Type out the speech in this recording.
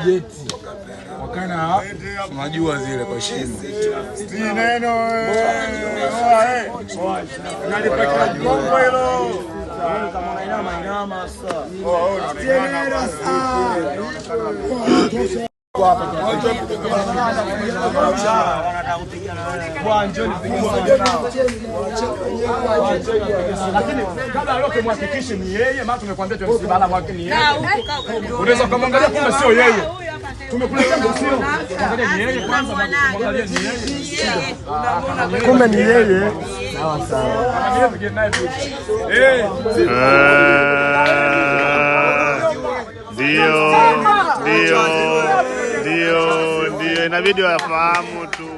Jeti wakana unajua zile kwa shimo neno nalipaka gongo hilo Lakini kabla yote muhakikishe ni yeye, maana tumekwambia tumsibala wake ni yeye. Unaweza kumwangalia kumbe sio yeye. Tumekuletea ndio sio. Angalia ni yeye kwanza, mwangalie ni yeye. Kumbe ni yeye. Sawa sawa. Eh. Ndio, ndio, ndio, ndio, inabidi wafahamu tu.